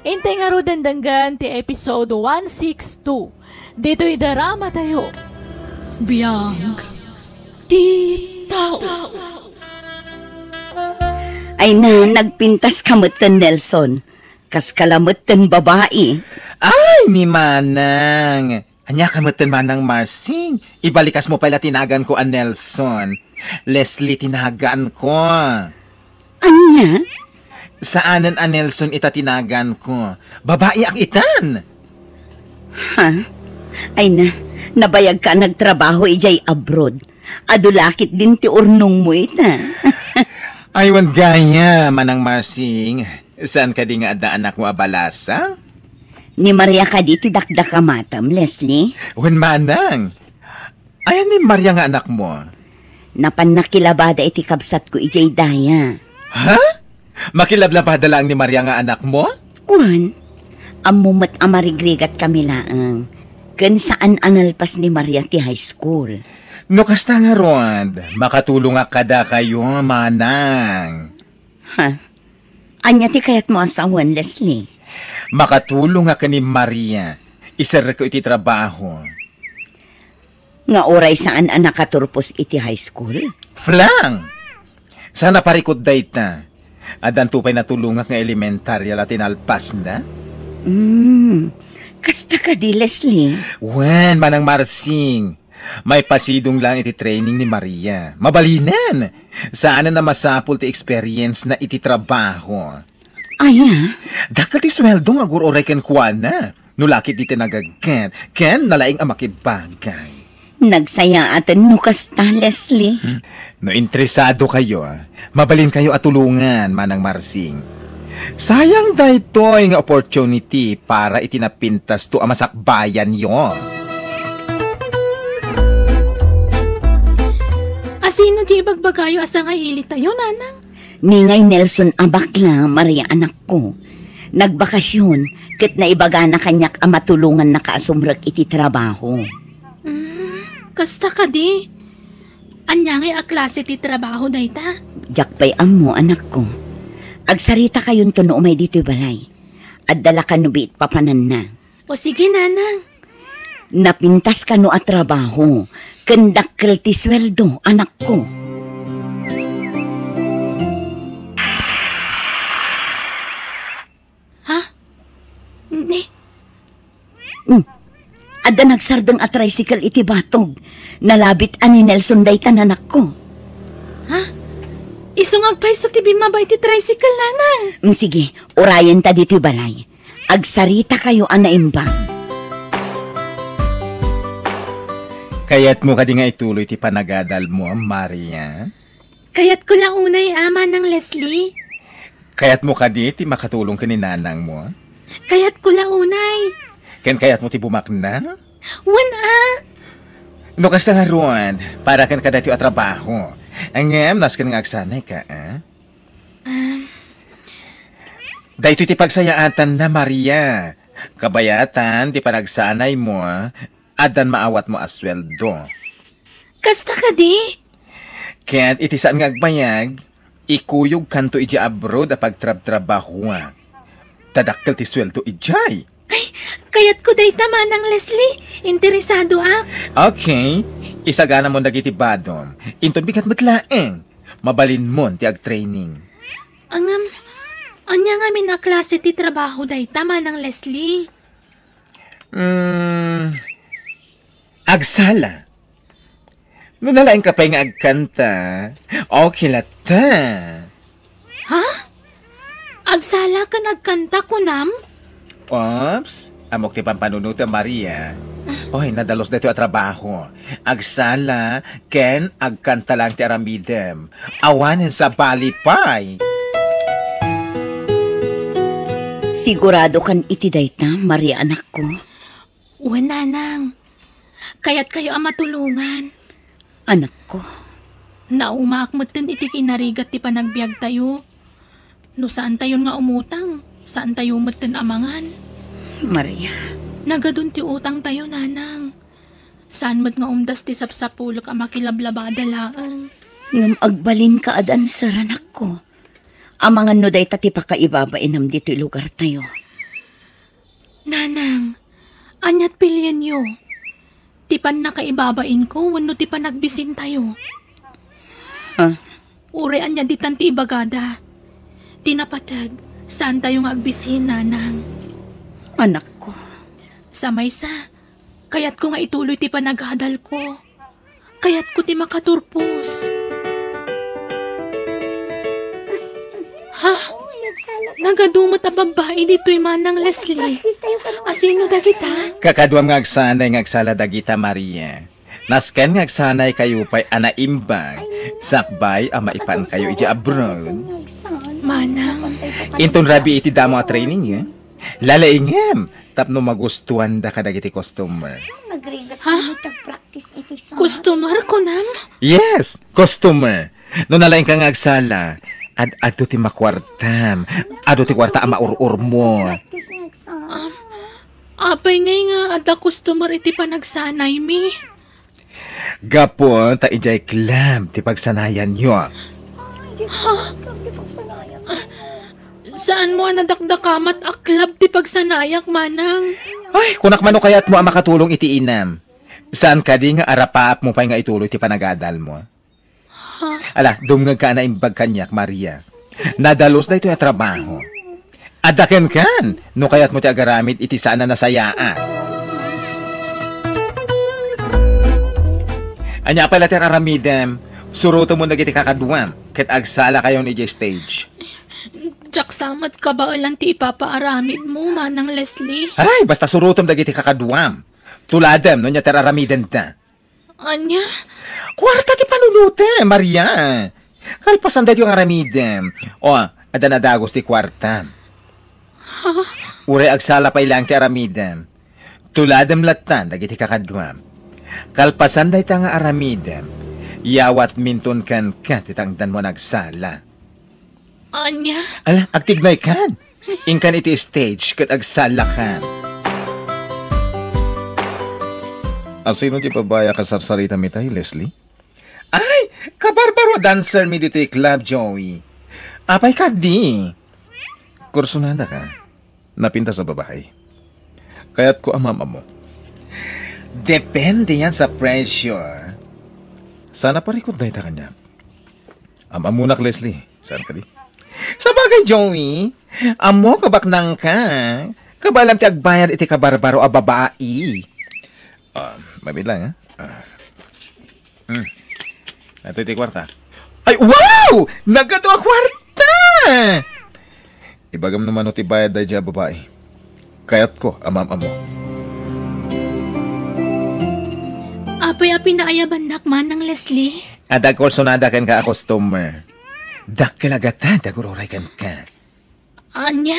Intay ngaruden denggen ti episode one six two. Ditoy dramatayo. Biag ti tao. Ay na, nagpintas ka metten, Nelson. Kas ka lamet ten babai. Ay, ni Manang. Ania ka met ten Manang Marsing? Ibalikasmo pay la ti naganko a Nelson. Leslie ti naganko. Ania? Saanen a Nelson ita ti naganko. Babaiak itan. Ha? Ay na, nabayag ka a nagtrabaho idiay abroad. Adu la ketdin ti urnongmo ita. Ay, wen gayam, Manang Marsing. Saan kadi nga adda anakmo a balasang? Ni Maria kadi ti dakdakamatem, Leslie? Wen, Manang. Ayan ni Maria nga anakmo? Napan nakilabada iti kabsatko idiay daya. Ha? Makilablabada laeng ni Maria nga anakmo? Wen, ammo met a marigrigat kami laeng. Ken saan a nalpas ni Maria ti high school. No kasta ngarud, makatulongak kadakayo, Manang. Ha? Ania ti kayatmo a sawen, Leslie? Makatulongak ken ni Maria. Iserrekko iti trabaho. Nga uray saan a nakaturpos iti high school? Flang! Saan a parikut dayta? Addanto pay natulongak nga elementarya la ti nalpasna? Hmm, kasta kadi, Leslie? Wen, Manang Marsing. Maipasidong lang iti training ni Maria. Mabalinen! Saan a masapul ti experience na iti trabaho. Aya? Dakkel ti sueldo nga agur-uray kenkuana. No lakit di ti nagagkat, ken nalaing a makibagay. Nagsayaaten no kasta, Leslie. Hmm. No interesado kayo, mabalin kayo a tulongan, Manang Marsing. Sayang daytoy nga opportunity para iti napintasto a masakbayanyo. Asino ti ibagbagayo a sangay ilitayo, Nanang? Ni ngay Nelson a bakla, Maria, anakko. Nagbakasyon, ket naibagana kaniak a matulongannaka a sumrek iti trabaho. Mm, kasta kadi? Ania ngay a klase ti trabaho dayta? Diak pay ammo, anakko. Agsaritakayon no umay ditoy balay. Adda la kano biit papananna. O sige, Nanang. Napintas kano a trabaho, ken dakkel ti sueldo, anakko. Ha? Ni? Hmm. Adda nagsardeng a tricycle iti batog. Nalabit a ni Nelson dayta, anakko. Ha? Isu nga agpayso ti bimmaba iti tricycle, Nanang. Hmm, sige, urayenta ditoy balay. Agsaritakayo a naimbag. Kayatmo kadi nga ituloy ti panagadalmo, Maria? Kayatko la unay, a, Manang Leslie. Kayatmo kadi ti makatulong ken ni nanangmo? Kayatko la unay. Ken kayatmo ti bumaknang? Wen, a. No kasta ngarud, para ken kadaytoy a trabaho. Ngem, nasken nga agsanayka, a? Um. Daytoy ti pagsayaatanna, Maria. Kabayatan ti panagsanaymo, addan maawatmo a sueldo. Kasta kadi? Ket iti saan nga agbayag, ikuyogkanto idiay abroad a pagtrabtrabahoak. Ta dakkel ti sueldo idiay. Ay, kayatko dayta, Manang Leslie. Interesadoak. Okay. Isaganamon dagiti badom. Inton bigat met laeng, mabalinmon ti agtraining. Ngem, ania ngamin a klase ti trabaho dayta, Manang Leslie? Mm, agsala. No nalaingka pay nga agkanta, okay latta. Ha? Agsala ken agkanta, kunam? Oops, ammok ti pampanunotem, Maria. Oy, nadalus daytoy a trabaho. Agsala ken agkanta lang ti aramidem. Awanen sabali pay. Siguradokan iti dayta, Maria, anakko? Wen, nanang. Kayatkayo a matulongan. Anakko. Naumaak metten iti kinarigat ti panagbiagtayo. No saantayon nga umutang, saantayo metten a mangan. Maria. Nagadun ti utangtayo, nanang. Saan met nga umdas ti sapsapulek a makilablabada laeng. Ngem agbalinka a dancer, anakko. Amangan no dayta ti pakaibabainam ditoy lugartayo. Nanang, ania't pilienyo? Ti pannakaibabainko wenno ti panagbisintayo? Ha? Uray ania ditan ti ibagada. Ti napateg, saantayo nga agbisin, nanang. Anakko. Sa maysa, kayatko nga ituloy ti panagadalko. Kayatko ti makaturpos. Ha? Nagadu met a babbai ditoy, Manang Leslie. Asino dagita? Kakaduam nga agsanay nga agsala dagita, Maria. Nasken nga agsanaykayo pay a naimbag, sakbay a maipankayo idiay abroad. Manang. Inton rabii iti damo a training, eh. Lalaingem tapno magustuanda kadagiti customer. Ha? Customer, kunam? Yes, customer. No nalaingka nga agsala, ad-adu ti makuartam. Adu ti kuarta a maur-urmo. Um, apay ngay nga adda customer iti panagsanaymi? Gapu ta idiay club ti pagsanayanyo. Ha? Saanmo a nadakdakamat a club ti pagsanayak, manang? Ay, kunak man no kayatmo a makatulong iti inam. Saan kadi nga arapaapmo pay nga ituloy ti panagadalmo? Ha? Ala, dumngegka a naimbag kaniak, Maria. Nadalus daytoy a trabaho. Adda kenkan, no kayatmo ti agaramid iti saan a nasayaat. Ania pay la ti aramidem, surotemon dagiti kakaduam, ket agsalakayon idiay stage. Diak sa met kabaelan ti ipapaaramidmo, Manang Leslie. Ay, basta surotem dagiti kakaduam. Tuladem no ania ti aramidenda. Ania? Kuarta ti panunotem, Maria. Kalpasan daytoy nga aramidem. O, adda nadagus ti kuarta. Ha? Uray agsala pay laeng ti aramidem. Tuladem latta dagiti kakaduam. Kalpasan dayta nga aramidem, yawatminton kenka ti tangdanmo a nagsala. Ania? Ala, agtignaykan. Inkan iti stage ket agsalakan. Asino ti babai a kasarsaritam itay, Leslie? Ay, kabarbaro a dancer mi ditoy club, Joey. Apay kadi? Kursunada ka? Napintas a babai. Kayatko a maam-ammo. Depende yan sa presyo. Sana parikot dayta kaniak. Am-ammonak, Leslie. Saan kadi? Sabagay, Joey, ammok a baknangka. Kabaelam ti agbayad iti kabarbaro a babai. Ah, mabilang, ha? Ah. Hmm. Ito ti kuarta. Ay, wow! Nagkadua kuarta! Ibagam no mano ti bayad daydiay a babai. Kayatko a maam-ammo. Apay a pinaayabannak, Manang Leslie? Adda kursunada kenka a customer. Dakkel a gatad ti agur-uray kenka. Ania?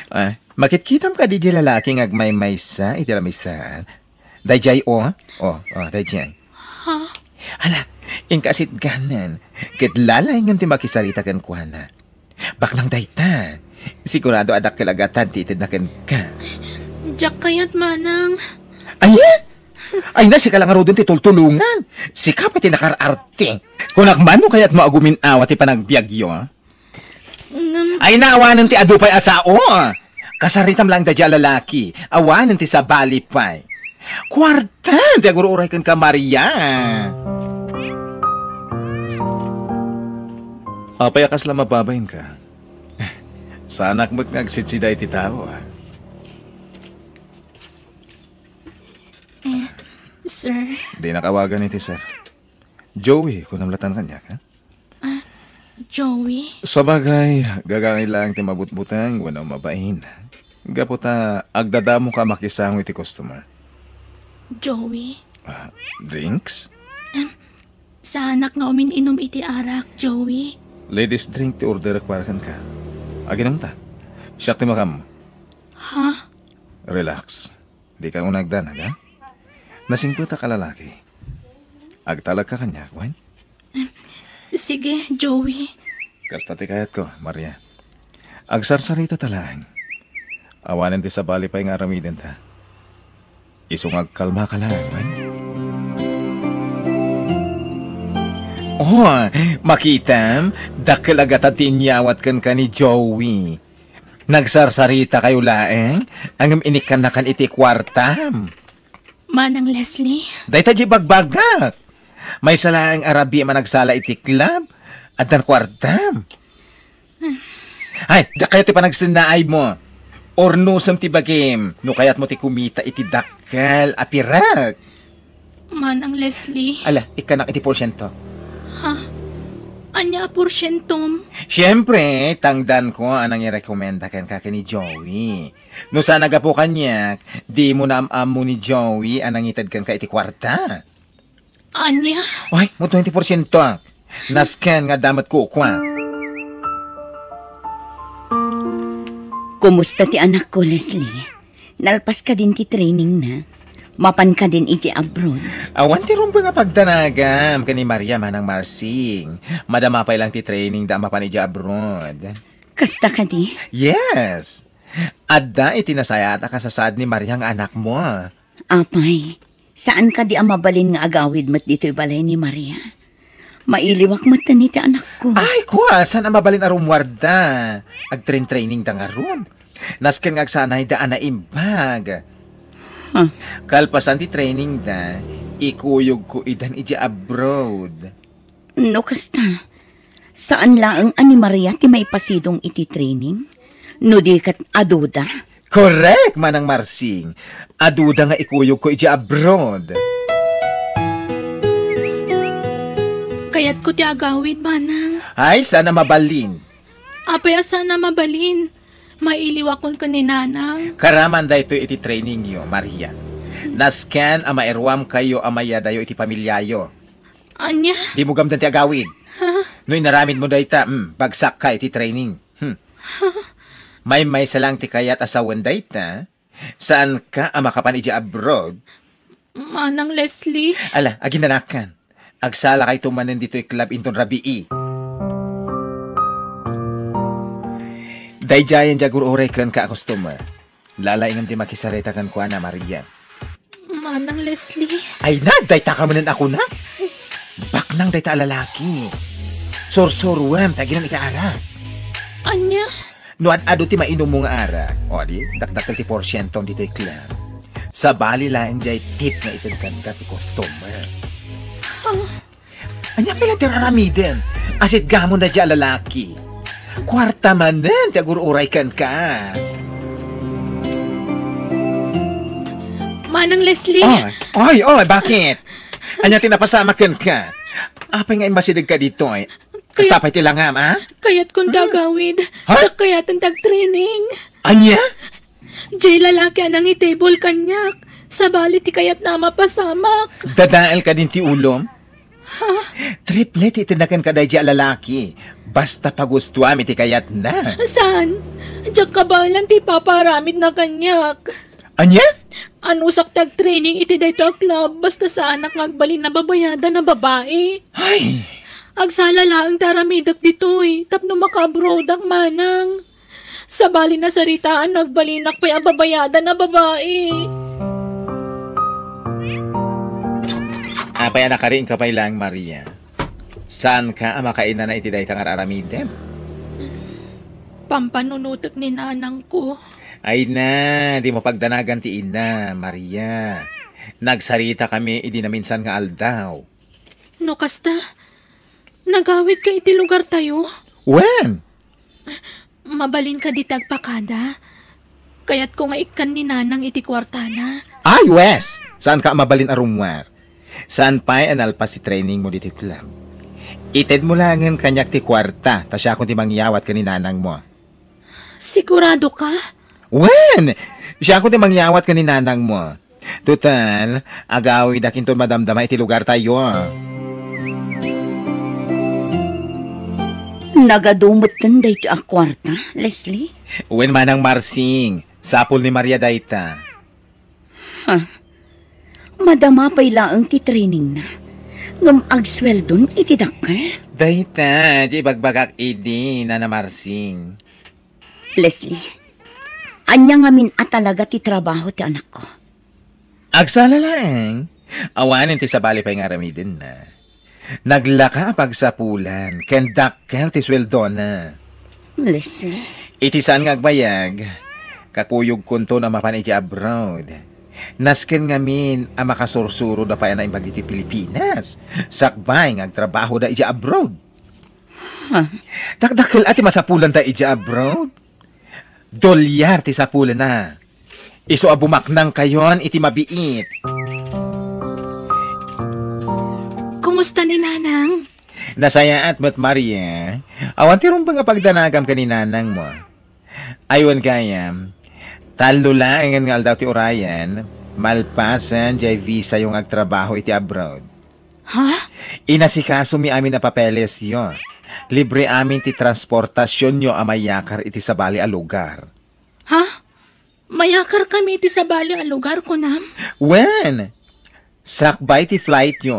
Ah, makitkitam kadi diay lalaki nga agmaymaysa iti lamisaan? Daydiay, o. O, o, daydiay. Ha? Ala, inka sitganan. Ket lalaingem ti makisarita kenkuana. Baknang dayta. Sigurado a dakkel a gatad ti itedna kenka. Diak kayat, Manang. Ay, eh? Ay na, sika la ngaruden ti tultulongan. Sika pay ti nakar-arte. Kunak man no kayatmo a gumin-awa ti panagbiagyo, a? Ngem Ay na, awanen ti adu pay a sao. Kasaritam laeng daydiay a lalaki. Awanen ti sabali pay. Kuarta ti agur-uray kenka, Maria. Apay a kasla mababainka? Saanak met nga agsitsida iti tao, a? Eh, sir. Dinak awagan iti sir. Joey, kunam latta kaniak, ha? Ah, Joey? Sabagay, gagangay laeng ti mabutbuteng wenno mabain. Gapu ta agdadamoka a makisango iti customer. Joey? Ah, drinks? Em, saanak nga umin-inum iti arak, Joey. Ladies drink ti orderek para kenka. Aginomta. Siak ti makaammo. Ha? Relax. Dika unagdanag, ha? Nasingpetak a lalaki. Agtalekka kaniak, wen? Sige, Joey. Kasta ti kayatko, Maria. Agsarsaritata laeng. Awanen ti sabali pay nga aramidenta. Isu nga agkalmaka laeng, wen? Oh, makitam, dakkel a gatad ti inyawat kenka ni Joey. Nagsarsaritakayo laeng, ngem inikkannakan iti kuartam. Manang Leslie? Dayta diay bagbagak. Maysa laeng a rabii a managsala iti club, addan kuartam. Ay, diak kayat ti panagsennaaymo. Urnosem ti bagim, no kayatmo ti kumita iti dakkel a pirak. Manang Leslie. Ala, ikkanak iti porsiento. Ha? Ania a porsientom? Siempre, tangdanko a nangirekomenda kenka ken ni Joey. No saan a gapu kaniak, dimo naam-ammo ni Joey a nangited kenka iti kuarta. Ania? Ay, mo twenty porsiento. Nasken nga adda met kukua. Kumusta ti anakko, Leslie? Nalpas kadin ti trainingna? Mapan kadin iti abroad? Awan ti rumbeng a pagdanagam ken ni Maria, Manang Marsing. Madama pay lang ti trainingda a mapan iti abroad. Kasta kadi? Yes. Adda iti nasayaat a kasasaad ni Maria nga anakmo. Apay, saan kadi a mabalin nga agawid met ditoy balay ni Maria? Mailiwak met iti anakko. Ay, kua, saan a mabalin a rummuarda? Agtrain-trainingda ngarud. Nasken nga agsanayda a naimbag. Huh. Kalpasan ti trainingda, ikuyogko idan idiay abroad. No kasta, saan laeng a ni Maria ti maipasidong iti training? No di ket aduda? Correct, Manang Marsing. Aduda nga ikuyogko idiay abroad. Kayatko ti agawid, Manang. Ay, saan a mabalin. Apay a saan a mabalin? Mailiwakon ken ni Nanang. Karaman daytoy iti trainingyo, Maria. Nasken a mairuamkayo a mayadayo iti pamiliayo. Ania? Dimo gamden ti agawid. Ha? No inaramidmo dayta, hmm, bagsakka iti training. Hmm. Maymaysa laeng ti kayat a sawen dayta. Saanka a makapan idiay abroad? Manang Leslie. Ala, aginanakan. Agsalakayto manen ditoy club inton rabii. Daydiayen ti agur-uray kenka a customer. Lalaingem ti makisarita kenkuana, Maria. Manang Leslie. Ay na, dayta ka manen a kuna? Baknang dayta a lalaki. Sursuruem, ta aginan iti ara. Ania? No ad-adu ti mainummo nga ara, o di, dakdakkel ti porsientom ditoy club. Sabali laeng diay tip nga ited kenka ti customer. Ah. Ania pay la ti aramidem? Asitgamon daydiay a lalaki. Kuarta manen ti agur-uray kenka. Manang Leslie. Oy, oy, oy, bakit? Ania ti napasamak kenka? Apay nga immasidegka ditoy? Kasta pay ti langam, a? Kayatkon ti agawid. Ha? Diak kayaten ti agtraining. Ania? Diay lalaki a nangitable kaniak. Sabali ti kayatna a mapasamak. Dadael kadin ti ulom? Ha? Triple ti itedna kenka daydiay a lalaki. Basta pagustuam iti kayatna. Saan? Diak kabaelan ti ipapaaramidna kaniak. Ania? Anusak ti agtraining iti daytoy a club, basta saanak nga agbalin a babayadan a babai. Ay! Agsala laeng ti aramidek ditoy, tapno makaabroadak, Manang. Sabali nasaritaan, agbalinak pay a babayadan a babai. Apay a nakariingka pay laeng, Maria? Saanka a makainana iti dayta nga ar-aramidem? Pampanunotek ni nanangko. Ay na, dimo pagdanagan ti ina, Maria. Nagsaritakami idi naminsan nga aldaw. No kasta, nagawidka iti lugartayo? Wen? Mabalinka dita agpakada? Kayatko nga ikkan ni nanang iti kuartana. Ay, wes! Saanka a mabalin a rummuar? Saan pay a nalpas ti trainingmo ditoy club? Itedmo laengen kaniak ti kuarta, ta siakon ti mangyawat ken ni nanangmo. Siguradoka? Wen! Siakon ti mangyawat ken ni nanangmo. Total, agawidak inton madamdama iti lugartayo. Nagadu metten daytoy a kuarta, Leslie? Wen, Manang Marsing, sapul ni Maria dayta. Ha? Madama pay laeng ti trainingna, ngem agsueldon iti dakkel? Dayta ti ibagbagak idi, Nana Marsing. Leslie, ania ngamin a talaga ti trabaho ti anakko? Agsala laeng, awanen ti sabali pay nga aramidenna. Naglaka a pagsapulan ken dakkel ti sueldona. Leslie? Iti saan nga agbayag, kakuyogkonton a mapan iti abroad. Nasken ngamin a makasursuro da pay a naimbag iti Pilipinas, sakbay nga agtrabahoda iti abroad. Huh? Dakdakkel a ti masapulanda iti abroad. Dolyar ti sapulna. Isu a bumaknangkayon iti mabiit. Kumusta ni Nanang? Nasayaat met, Maria. Awan ti rumbeng a pagdanagam ken ni Nanangmo. Ay, wen gayam, tallo laengen nga aldaw ti urayen, malpasen diay visayo nga agtrabaho iti abroad. Ha? Inasikasomi amin a papelesyo. Libre amin ti transportasionyo a mayakar iti sabali a lugar. Ha? Mayakarkami iti sabali a lugar, kunam? Wen, sakbay ti flightyo,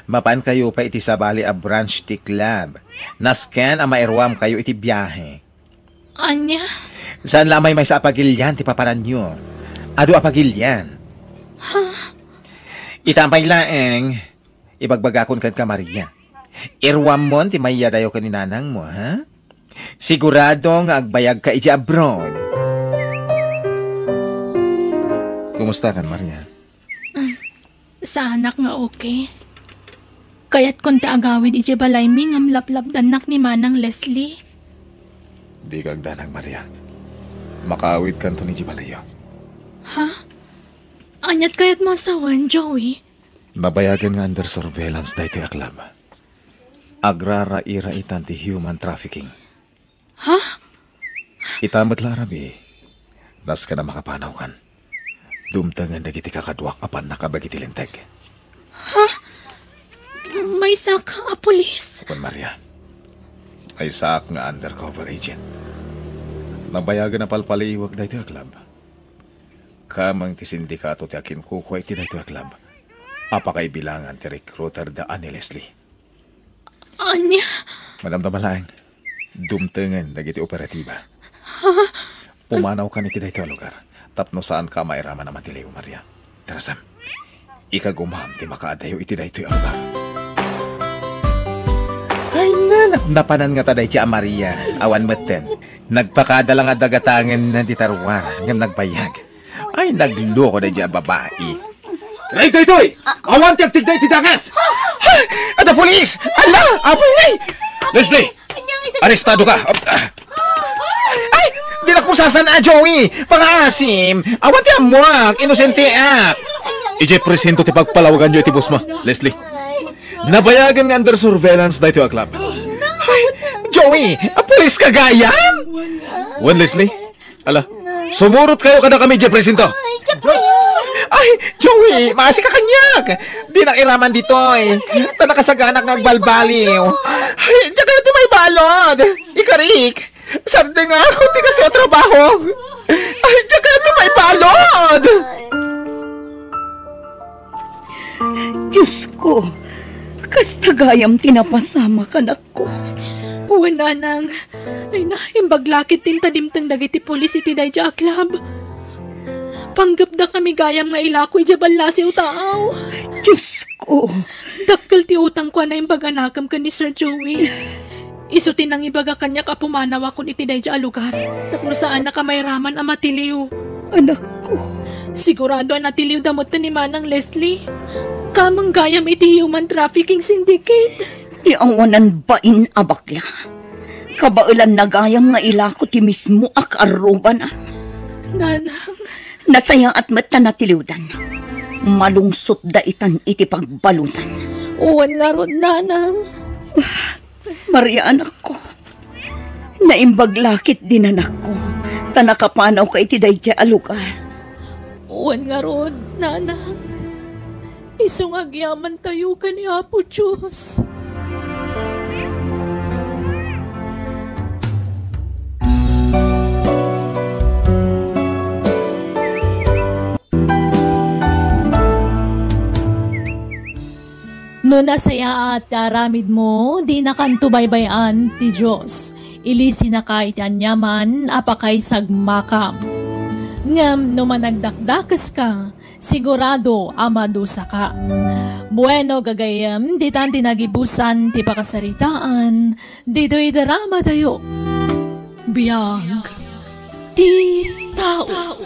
mapankayo pay iti sabali a branch ti club. Nasken a mairuamkayo iti biahe. Ania? Saan la a maymaysa a pagilian ti papananyo. Adu a pagilian. Ha? Ita pay laeng, ibagbagakon kenka, Maria. Iruammon ti maiyadayo ken ni nanangmo, ha? Sigurado nga agbayagka idiay abroad. Kumusta kan, Maria? Saanak nga okay. Kayatkon ti agawid idiay balaymi ngem laplapdannak ni Manang Leslie. Dika agdanag, Maria. Makaawidkanton idiay balayyo. Ha? Aniat kayatmo a sawen, Joey? Nabayagen nga under surveillance daytoy a club. Agrarairaitan ti human trafficking. Ha? Ita met la a rabii, nasken a makapanawkan. Dumtengen dagiti kakaduak a pannakabeg iti linteg. Ha? Maysak a pulis? Wen, Maria. Maysaak nga undercover agent. Nabayagen a palpaliiwek daytoy a club. Kameng ti sindikato ti akinkukua iti daytoy a club a pakaibilangan ti recruiter da a ni Leslie. Ania? Madamdama laeng, dumtengen dagiti operatiba. Pumanawkan iti daytoy a lugar tapno saanka a mairaman a matiliw, Maria. Tarasam, ikagumam ti makaadayo iti daytoy a lugar. Ay, na, napnapanan ngata daydiay a Maria. Awan metten. Nagpakada la nga dagatangen ti tarwar, ngem nagbayag. Ay, nagloko daydiay a babai. Ray daytoy! Awan ti agtigda iti dakes! Ay, adda pulis! Ala! Apoy, ay! Leslie! Arestado ka! Ay! Dinak mo sasan a, Joey! Pangaasim! Awan ti ammuak! Inosenteak! Idiay presinto ti pagpalawaganyo iti boss mo, Leslie. Nabayagen nga under surveillance daytoy a club. Ay, Joey! A pulis ka gayam? Wen, Leslie? Ala, sumurot kayo kadakami idiay presinto. Ay, Joey, maasi ka kaniak. Dinak iraman ditoy. Ta nakasaganak nga agbalbaliw. Ay, diak kayo ti maibalud. Ikarik, sardengak, kun di kastoy a trabaho. Ay, diak kayo ti maibalud. Diyos ko, kasta gayam ti napasamak, anak ko. Wen, nanang. Ay na, imbag la ket ti inta dimteng dagiti pulis iti daydiay a club. Panggepdakami gayam nga ilako idiay ballasiw taaw. Diyos ko! Dakkel ti utangko a naimbag a nakem ken ni Sir Joey. Isu ti nangibaga kaniak a pumanawakon iti daydiay a lugar tapno saannak a mairaman a matiliw. Anak ko. Sigurado a natiliwda met ni Manang Leslie. Kameng gayam iti human trafficking syndicate. Ti awanan bain a bakla. Kabaelanna gayam nga ilako ti mismo a kaarrubana. Nanang. Nasayaat met ta natiliwdan. Malungsotda itan iti pagbaludan. Wen ngarud, nanang. Maria, anakko. Naimbag la ketdi, anakko, ta nakapanawka iti daydiay a lugar. Wen ngarud, nanang. Isu nga agyamantayo ken ni Apo Dios. No nasayaat ti aramidmo, dinakanto baybay-an ti Dios. Ilisinaka iti aniaman a pakaisagmakam. Ngem no managdakdakeska, sigurado a madusaka. Bueno, gagayyem, ditan ti nagibusan ti pakasaritaan ditoy drama tayo. Biag ti tao.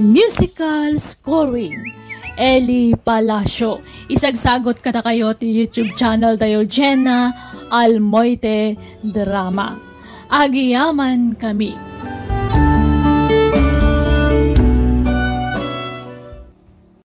Musical scoring, Eli Palacio. Isagsagot kadakayo ti YouTube channel tayo, Jenna Almoite Drama. Agyamankami.